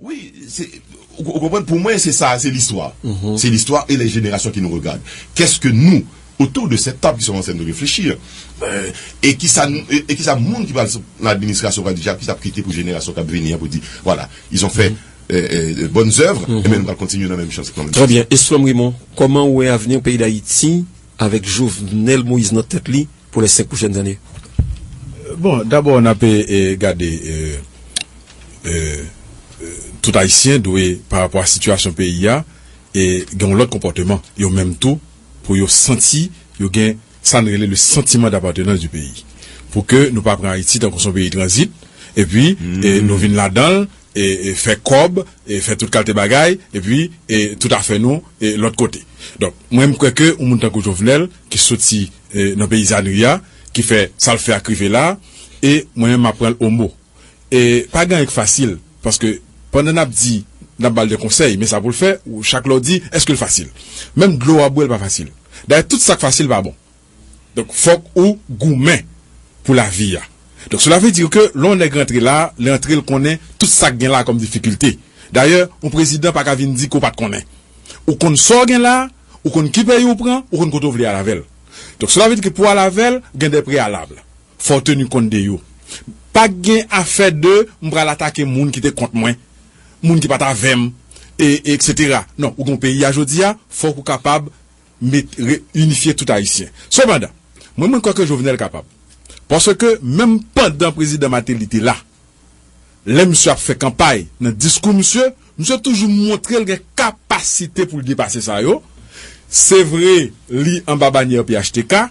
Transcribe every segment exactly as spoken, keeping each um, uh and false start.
Oui, c'est, vous comprenez, pour moi, c'est ça, c'est l'histoire. C'est l'histoire et les générations qui nous regardent. Qu'est-ce que nous, autour de cette table qui sommes en train de réfléchir, euh, et qui ça, et, et qui ça, monde qui va dans l'administration, va dire, qui ça quitté pour génération qui va venir, pour dire, voilà, ils ont fait euh, euh, bonnes œuvres, et bien nous allons continuer dans la même chance quand même. Très bien. Eslom Raymond, kòman ou wè avni peyi Dayiti avèk Jovenel Moïse nan tèt li pou les cinq prochaines années? Bon, dabò n ap e, gade e, e, tout Ayisyen dwe pa rapò a sitiyasyon peyi a e gen yon lòt konpòteman yo menm tou pou yo santi yo gen sa n rele le sentiment d'appartenance du pays pou ke nou pa pran Ayiti tankou son peyi tranzit epi e, nou vin ladan l e, e fè kòb e fè tout kalte bagay epi e tout afè nou e lòt kote. Donk mwen m kwè ke yon moun tankou Jovenel ki soti e, nan peyi zanri a ki fè sa l fè ak rive la e mwen menm m ap pran l omo. E pa gen anyen k fasil paske pandan n ap di n ap ba l de konsèy men sa pou l fè ou chak lè w di èske l fasil? Menm dlo w ap bwè l pa fasil. Dayè tout sa k fasil pa bon. Donk fòk ou goumen pou lavi a. Donk sela vle di ke lè yon nèg rantre la li rantre l konnen tout sa k gen la kòm difikilte. Dayè yon prezidan pa ka vin di ke w pa t konnen. Ou konn sa w gen la, ou konn ki peyi w pran, ou konn kote w vle al avè l. Donk sela vle di ke pou w al avè l ou gen de preyalab. Fò w teni kont de yo. Pa gen afè de m pral atake moun ki te kont mwen, moun ki pa t avè m, e, e eksetera. Non, ou gen yon peyi a jodi a, fòk ou kapab met, re, inifye tout Ayisyen. Sepandan, mwen, mwen kwè ke Jovenel kapab. Paske menm pandan prezidan Martelly te la, lè misye ap fè kanpay nan diskou misye, misye toujou montre l gen kapasite pou l depase sa yo. Se vre, li anba banyè P H T K,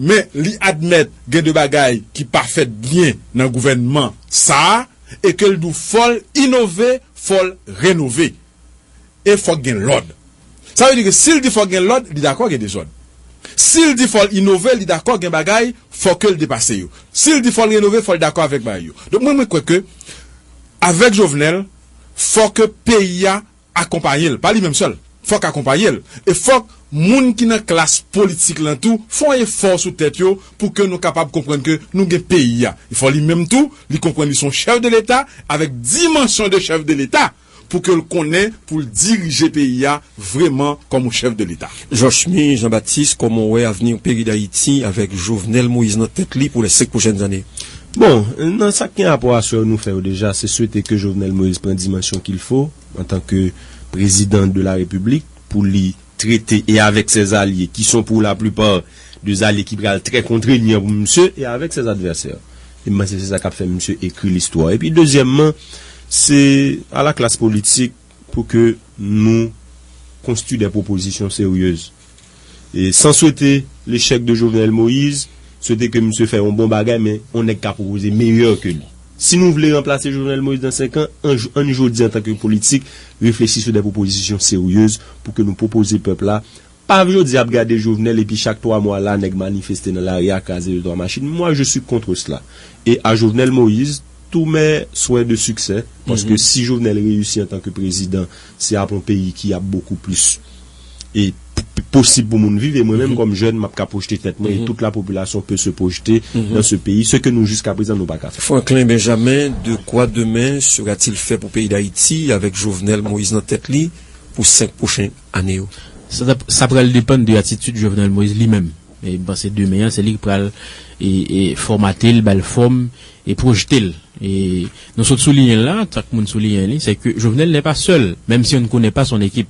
men li admèt gen de bagay ki pa fèt byen nan gouvènman sa a e ke l di w fò l inove, fò l renove. E fòk gen lòd. Sa vle di ke si l di fòk gen lòd, li dakò gen dezòd. Si l di fò l inove, li dakò gen bagay fò ke l depase yo. Si l di fò l renove, fò l dakò avèk bagay yo. Donk mwen, mwen kwè ke avèk Jovenel, fò ke peyi a akonpaye l, pa li menm sèl. Fòk akonpaye l. E fòk moun ki nan klas politik lan tou fè yon efò sou tèt yo pou ke nou kapab konprann ke nou gen peyi a. E fò li menm tou, li konprann li se yon chèf de leta avèk dimansyon de chèf de leta pou ke l konnen pou l dirije peyi a vrèman kòm yon chèf de leta. Jochmy Jean Baptiste, kòman w wè avni peyi Dayiti avèk Jovenel Moïse nan tèt li pou les cinq prochaines années? Bon, nan sa k gen rapò a swa nou fè yo deja, se swete ke Jovenel Moïse pran dimansyon qu'il faut antan ke prezidan de la repiblik pou li trete e avèk sèzalye ki son pou laplipa de zalye ki pral trè kontrenya pou misye e avèk sèzadvèsè. E m panse se sa k ap fè misye ekri listwa. Epi dezyèmman, se a la klas politik pou ke nou konstwi de pwopozisyon seryez. E san swete lechèk de Jovenel Moïse, swete ke misye fè yon bon bagay men yon nèg ka pwopoze meyè ke li. Si nou vle ranplase Jovenel Moïse nan senk an, ann jodi antan ke politik, reflechi sou de pwopozisyon seryez pou ke nou pwopoze pèp la. Pa jodi ap gade Jovenel epi chak twa mwa la nèg manifeste nan lari a kraze de twa machin. Moi je suis contre cela. Et à Jovenel Moïse tous mes souhaits de succès. Paske si Jovenel reyisi antan ke prezidan, se ap yon peyi ki ap bokou plis e posib pou moun viv e mwen menm kòm jèn m ap ka pwojte tèt mwen e tout la popilasyon pe se pwojte nan se peyi se ke nou jiska prezan nou pa ka fè. Franklin Benjamin, de quoi demain sera-t-il fait pour peyi Dayiti avèk Jovenel Moïse nan tèt li pou senk pwochen ane yo? Sa pral depann de atitid Jovenel Moïse li menm. E m panse demen an se li ki pral e, e fòmate l, ba l fòm e pwojte l. E nou sot souliyen l la, tank moun souliyen li, se ke Jovenel n'est pas seul, même si on ne connaît pas son équipe,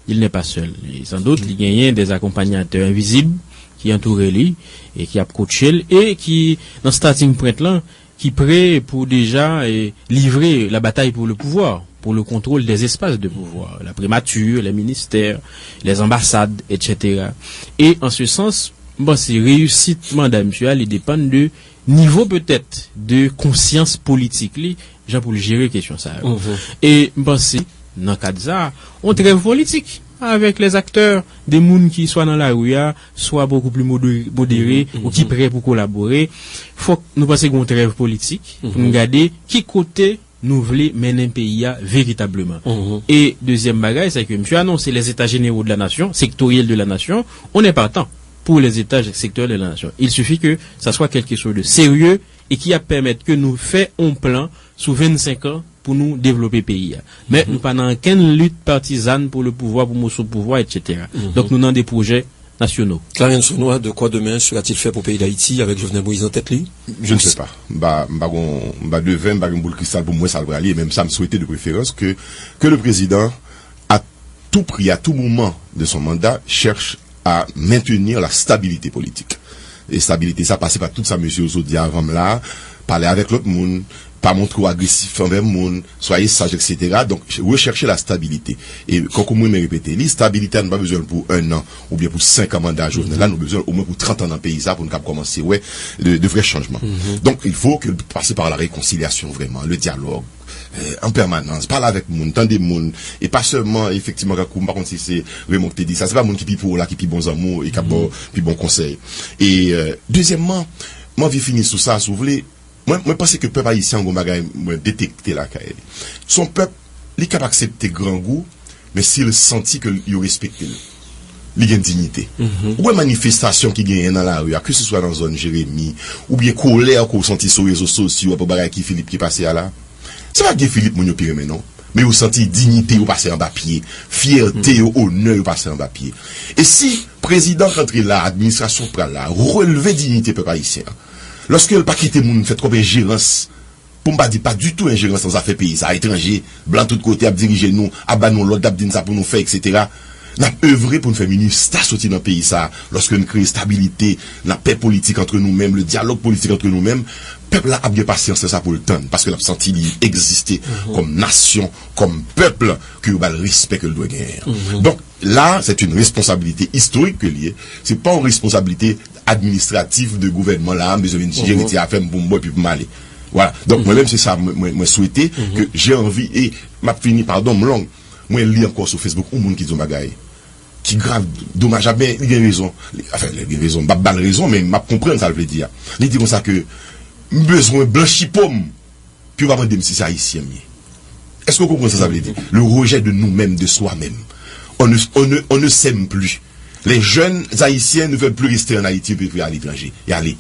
il n'est pas seul. Et sans doute, li genyen des accompagnateurs invisibles ki antoure li e ki ap kotche l e ki nan starting print lan ki prè pou deja e, livre la bataille pour le pouvoir, pour le contrôle des espaces de pouvoir, la primature, les ministères, les ambassades, et cetera. Et en ce sens, m panse reyisit manda misye a li depann de nivo petèt de konsyans politik li, jan pou l jere kesyon sa yo. E m panse, nan kad sa, yon trèv politik avèk les acteurs, de moun ki swa nan lari a, swa bokou pli modere ou ki prè pou kolabore. Fòk nou panse gen yon trèv politik pou n gade ki kote nou vle mennen peyi a veritableman. E dezyèm bagay, se ke misye anonse les états généraux de la nation, sectoriels de la nation, on est partant pour les états sectoriels de la nation. Il suffit que ça soit quelque chose de sérieux et qui a permettre que nou fè yon plan sou vennsenk an pou nou devlope peyi a. Men nou pa nan okenn lit patizàn pou le pouvwa, pou moso pouvwa, etsetera. Donk nou nan de pwojè nasyono. Clarence Renois, de quoi demain sera-t-il fait pour le pays d'Haïti avec Jovenel Moïse en tête, lui? Je ne sais pas. M pa, m pa gon, m pa deven, m pa gen boul kristal pou m wè sa l prale. E menm sa, m swete de preferans ke, ke le président, à tout prix, à tout moment de son mandat, cherche à maintenir la stabilité politique. E stabilite sa pase pa tout sa mesye yo sot di avan m la, pale avèk lòt moun, pa montre w agresif anvè moun, soyez sage, etsetera. Donk, rechèche la stabilite. E kankou mwen men repete li, stabilite a nou pa bezwen l pou enn an oubyen pou senk an manda Jovenel la, nou bezwen l omwen pou trant an nan peyi sa pou nou kab kòmanse wè de, de vrè chanjman. Donk, il faut que pase par la réconciliation vraiment, le dialogue, euh, en permanence, pale avèk moun, tande moun, e pa sèlman efektivman kankou m pa konn si se Raymond ki te di sa, se pa moun ki pi pwo la ki pi bon zanmi w e k ap ba w pi bon konsèy. E euh, dezyèmman, m anvi fini sou sa, si w vle, mwen, mwen panse ke pèp ayisyen an gon bagay mwen detekte lakay li. Se yon pèp, li kab aksepte grangou, men si l santi ke yo respekte l, li gen diyite. Ou wè manifestasyon ki genyen nan lari a, ke se swa nan zòn Jeremi, oubyen kolè ke w santi sou rezo sosyo apre bagay Guy Philippe ki pase a la, se pa Guy Philippe moun yo pi renmen non, men yo santi diyite yo pase anba pye, fyète yo, onè yo pase anba pye. E si prezidan k antre la, administrasyon k pral la, releve diyite pèp ayisyen an, lòske l pa kite moun fè twòp enjerans, pou m pa di pa ditou enjerans nan zafè peyi sa, etranje, blan tout kote ap dirije nou, ap ba nou lòd, ap di n sa pou nou fè, etsetera. N ap evre pou n fè MINUSTAH soti nan peyi sa, lòske n kreye stabilite, lapè politik antre nou menm, le dialogue politique entre nous-mêmes, pèp la ap gen pasyans sa pou l tann, paske l ap santi li egziste kòm nasyon, kòm pèp, ke yo ba l respè ke l dwe genyen an. Donk, la, c'est une responsabilité historique ke l ye, se pa yon responsablite administratif de gouvènman la, m bezwen vin jere ti afè m pou m bwè epi pou m ale. Vwala. Donk, mwen menm, se sa mwen, mwen, mwen swete, ke j'ai envie, e m ap fini, padon, m long, mwen li ankò sou Facebook, yon moun ki di yon bagay ki grav, domaj, men li gen rezon. Li, anfen, li gen rezon, m p ap ba l rezon, men m ap konprann sa l vle di a. Li di konsa ke m bezwen blanchi po m, pou yo pa mande m si se ayisyen m ye. Èske w konprann sa sa vle di? Le rejet de nous-mêmes, de soi-même. On ne, on ne, on ne s'aime plus. Les jeunes haïtiens ne veulent plus rester en Haïti, ils préfèrent aller à l'étranger. Y ale.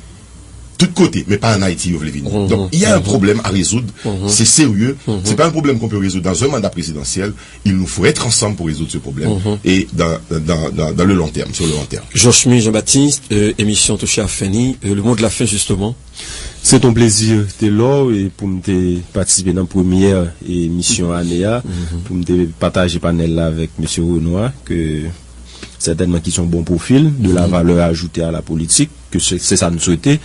Tout kote, men pa an Ayiti yo vle vini. Donk, il y a un problème à résoudre. C'est sérieux. C'est pas un problème qu'on peut résoudre dans un mandat présidentiel. Il nous faut être ensemble pour résoudre ce problème. Et dans, dans, dans, dans le long terme, sur le long terme. Jochmy Jean-Baptiste, euh, emisyon touche a fen li. Euh, le mot de la fin, justement. Se t on plezi, Telor, e pou m te patisipe nan premyè emisyon ane a, pou m te pataje panèl la avèk mesye Renois, ke sètènman ki se yon bon pwofil de la valeur ajoutée à la politique, ke se, se sa n swete.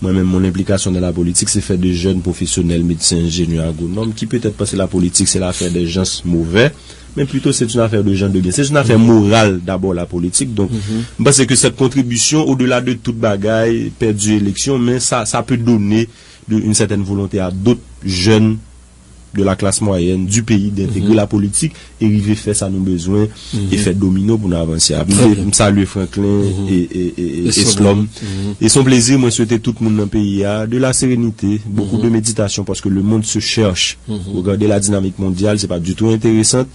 Mwen menm, mon implication dans la politique, c'est faire de jeunes professionnels, médecins, ingénieurs, agronomes, qui peut-être pensent la politique, c'est l'affaire des gens mauvais, men plito se yon afè de jan de byen. Se yon afè moral dabò la politik. Donk, m panse ke cette contribution, au-delà de tout bagay, pèdi eleksyon, men sa, sa pe done de, une certaine volonté à d'autres jeunes de la classe moyenne du pays d'intégrer la politique et rive fè sa nou bezwen e fè domino pou nou avanse. M, m salye Franklin e, e, e, e Eslòm. E se yon plezi, mwen swete tout moun nan peyi a de la sérénité, beaucoup de méditation, parce que le monde se cherche. Regardez la dynamique mondiale, c'est pas du tout intéressant,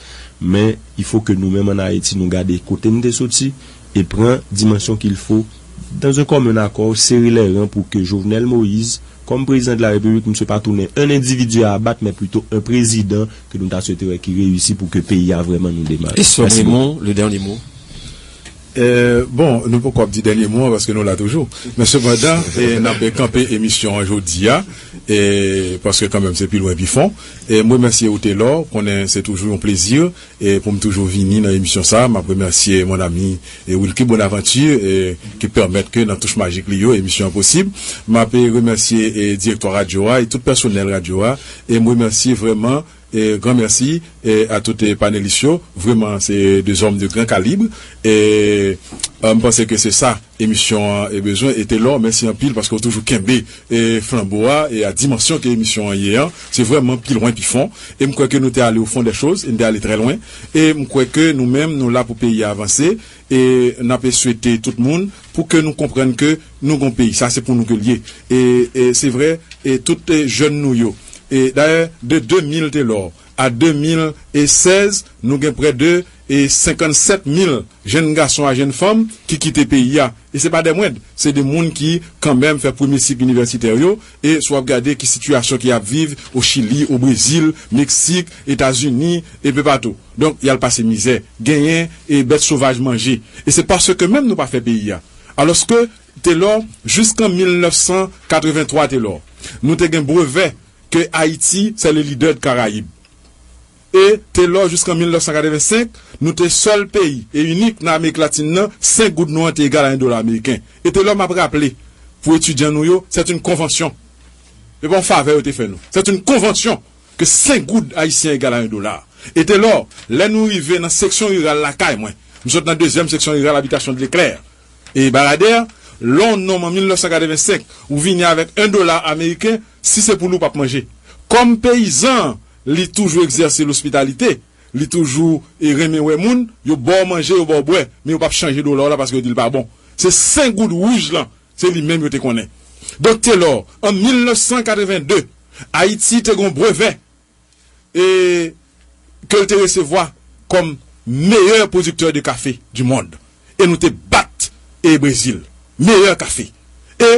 mais il faut que nou menm an Ayiti, nou gade kote n te soti e pran dimansyon qu'il faut dans un commun accord, serrer les rangs pour que Jovenel Moïse, comme président de la République, misye pa tounen un individu à abattre, mais plutôt un président que nou ta swete wè ki reyisi pou ke peyi a vrèman nou demare. Eslòm Raymond, le dernier mot. Euh, bon, nou poko ap di dènye mo an paske nou la toujou. Men sepandan, e, n ap kanpe emisyon an jodi a, e, paske kanmenm se pi lwen pi fon. E m remèsye ou Telor, konnen se toujou yon plezi, e, pou m toujou vini nan emisyon sa. M ap remèsye mon ami, e, Wilky Bonaventure, e, ki pèmèt ke nan touch majik li yo, emisyon an posib. M ap, e, remèsye, e, direktè radyo a e tout pèsonèl radyo a. E m remèsye vrèman e, gran mèsi, e, a tout, e, panelis yo. Vrèman, se de zòm de gran kalib. E, e, m panse ke se sa emisyon an, e, bezwen. E Telor, mèsi anpil paske w toujou kenbe, e, flanbo a, e a dimansyon ke emisyon an ye an. Se vrèman pi lwen, pi fon. E m kwè ke nou te ale au fond des choses, e n te ale trè lwen. E m kwè ke nou menm, nou la pou peyi a avanse. E n ap swete tout moun pou ke nou konprann ke nou gon peyi. Sa se pou nou ke l ye. E, e se vre, e tout, e, jèn nou yo, E dayè, de de mil Telor a de mil sèz, nou gen prè de e senkannsèt mil jenn gason a jenn fanm ki kite peyi a. E se pa dè mwend, se de moun ki kanmenm fè premye sik inivèsitè yo, e si w ap gade ki sitiyasyon ki ap viv o Chili, o Brezil, Meksik, Etazini, e pe patou. Donk, y al pase mizè, genyen e bèt sovaj manje. E se paske menm nou pa fè peyi a. Alòske, Telor, jiskan mil nèf san katrevenntwa Telor, nou te gen brevè ke Ayiti, c'est le leader de Caraïbes. E Telor, jiskan mil nèf san katrevensenk, nou te sèl peyi e inik nan Amerik Latin nan, senk goud nou an te egal a yon dola ameriken. E Telor, m ap raple, pou etidyan nou yo, c'est une convention. E pa yon favè yo te fè nou. C'est une convention ke senk goud ayisyen egal a yon dola. E Telor, lè nou rive nan seksyon riral lakay mwen, m sot nan dezyèm seksyon riral abitasyon de Leclerc, e Baradè, lè w nonm an mil nèf san katrevensenk, ou vini avèk yon dola ameriken, si se pou li w p ap manje. Kòm peyizan, li toujou egzèse lospitalite, li toujou e renmen wè moun, yo ba w manje, yo ba w bwè, men yo p ap chanje dola w la paske yo di l pa bon. Se senk goud wouj lan, se li menm yo te konnen. Donk Telor, an mil nèf san katrevenndde, Ayiti te gen yon brevè e ke l te resevwa kòm meyè pwodiktè de kafe du monde. E nou te bat e Brezil. Meyè kafe. E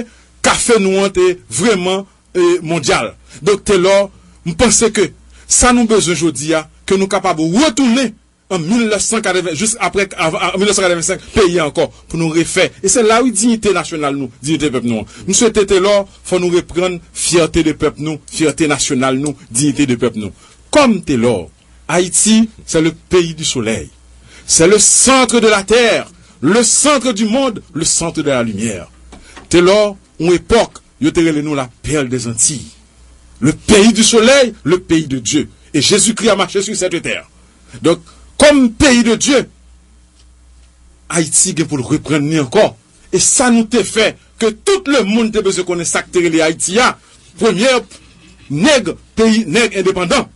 kafe nou an te vrèman e mondyal. Donk Telor, m panse ke sa nou bezwen jodi a, ke nou kapab retounen an mil nèf san katreven, jis apre, av-, an mil nèf san katrevensenk, peyi a ankò, pou nou refè. E se la wi diyite nasyonal nou, diyite pèp nou an. M swete Telor, fò nou reprann fyète de pèp nou, fyète nasyonal nou, diyite de pèp nou. Kòm Telor, Haïti, c'est le pays du soleil. C'est le centre de la terre, le centre du monde, le centre de la lumière. Telor, yon epòk, yo te rele nou la perle des Antilles. Le pays du soleil, le pays de Dieu. Et Jésus-Christ a marché sur cette terre. Donk, kòm peyi de Dye, Ayiti gen pou l reprann li ankò. E sa nou te fè, ke tout lemonn te bezwen konnen sa k te rele Ayiti a, premye nèg peyi, nèg endepandan,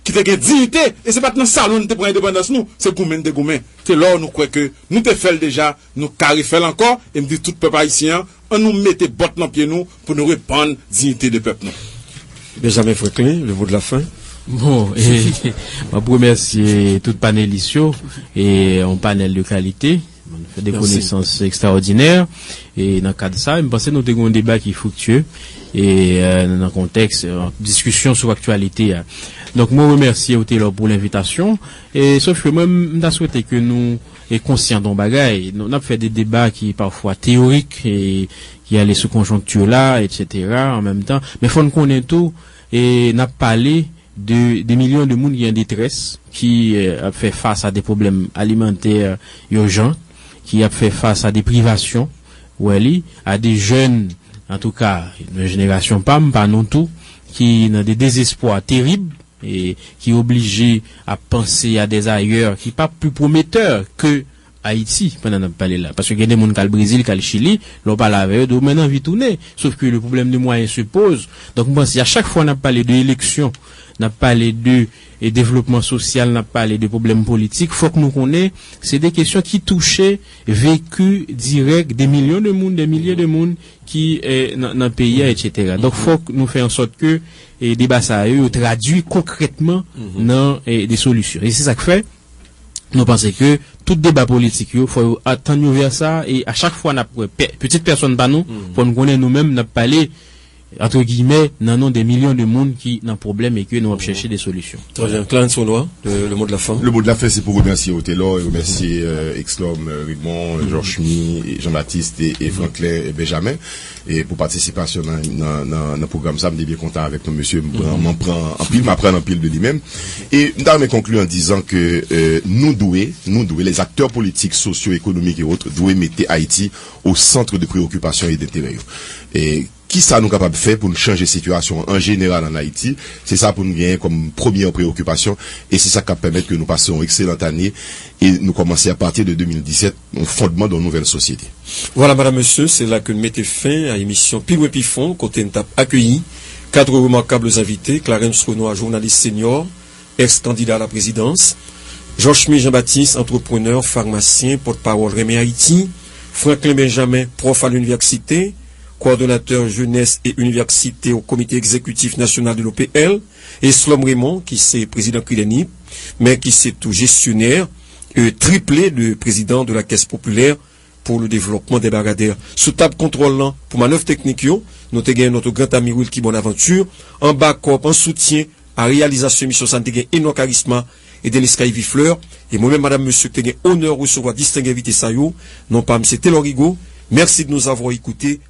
ki te gen diyite, e se pa t nan salon n te pran endepandans nou, se goumen n te goumen. Telor, nou kwè ke nou te fè l deja, nou ka refè l ankò, e m di tout pèp ayisyen an, ann nou mete bòt nan pye nou pou nou reprann diyite de pèp nou. Benjamin Franklin, le mot de la fin. Bon, e, m ap remèsye tout panelis yo, e yon panèl de kalite. Nou fè de konesans ekstraòdinè, e nan kad sa, m panse nou te gen yon deba ki friktye, e, e, nan kontèks, e, diskisyon sou aktyalite a. Donk, mwen remèsye w, Telor, pou lenvitasyon. E, sof ke mwen, m ta swete ke nou, e, konsyan de yon bagay. Nou, n ap fè de deba ki pafwa teyorik, e, ki ale sou konjonkti la, etsetera, an menm tan. Men fò n konnen tou, e, n ap pale de, de milyon de moun ki an detrès, ki, e, ap fè fas a de pwoblèm alimantè ijan, ki ap fè fas a de privasyon, w wè li, a de jèn, antouka, nan jenerasyon pa m, pa nou tou, ki nan de dezespwa terib, e ki oblije ap panse a des ailleurs ki pa pli pwometè ke Ayiti, pandan n ap pale la. Paske gen de moun k al Brezil, k al Chili, lè w pale avè yo, di w, "Men n anvi tounen." Sof ke le problème de moyens se pose. Donk, m panse, a chak fwa n ap pale de eleksyon, n ap pale de, e, devlopman sosyal, n ap pale de pwoblèm politik, fòk nou konnen, se de kesyon ki touche veki dirèk de milyon de moun, de milye de moun ki, e, nan, nan peyi a, etsetera. Donk, fòk nou fè an sòt ke, e, deba sa yo, yo tradui konkrètman nan, e, de solisyon. E se sa k fè, nou panse ke tout deba politik yo, fò yo atann yo vè sa, e a chak fwa n ap wè pè-, pitit pèsòn pa nou, fò nou konnen nou menm, n ap pale, entre guillemets, nan non de milyon de moun ki nan pwoblèm e ke nou ap chèche de solisyon. Très bien. Clarens Renois, le, le mot de la fin. Le mot de la fin, c'est pour remercier Otelor et remercier, euh, Exlom, euh, Raymond, euh, Georges Mi, et Jean-Baptiste et, et Franklin et Benjamin. E pou patisipasyon nan, nan, nan, nan pwogram sa, m te byen kontan avèk nou, mesye. M pran, m pran anpil, m aprann anpil de li menm. E m ta renmen konkli an dizan ke, euh, nou dwe, nou dwe, les acteurs politiques, socio-économiques et autres, dwe mete Ayiti au centre de préoccupation et d'intérêt yo. E kisa nou kapab fè pou n chanje sitiyasyon an jeneral an Ayiti? Se sa pou n genyen kòm premyè preyokipasyon, e se sa k ap pèmèt ke nou pase yon ekselant ane e nou kòmanse apati de de mil disèt yon fondman de yon nouvèl sosyete. Voilà, madame, monsieur, c'est là que nous mettons fin à l'émission Pi Lwen Pi Fon, kote n t ap akeyi quatre remarquables invités, Clarens Renois, journaliste senior, ex-candidat à la présidence, Jochmy Jean-Baptiste, entrepreneur, pharmacien, porte-parole Renmen Ayiti, Franklin Benjamin, prof à l'université, coordonnateur jeunesse et université au comité exécutif national de l'O P L, et Slom Raymond, ki se prezidan Krideni, men ki se tou jesyonè e triple de président de la Caisse populaire pour le développement des Baradères. Sou tab kontwòl lan, pou manèv teknik yo, nou te gen notre grand ami Wilky Bonaventure, anba kòb, an soutyen a reyalizasyon emisyon sa, n te gen Enoch Arisma e Denis Kay Vifleur, e mwen menm, madanm, mesye, ki te gen onè resevwa distenge envite sa yo, non pa M. Telor Rigaud. Merci de nous avoir écoutés.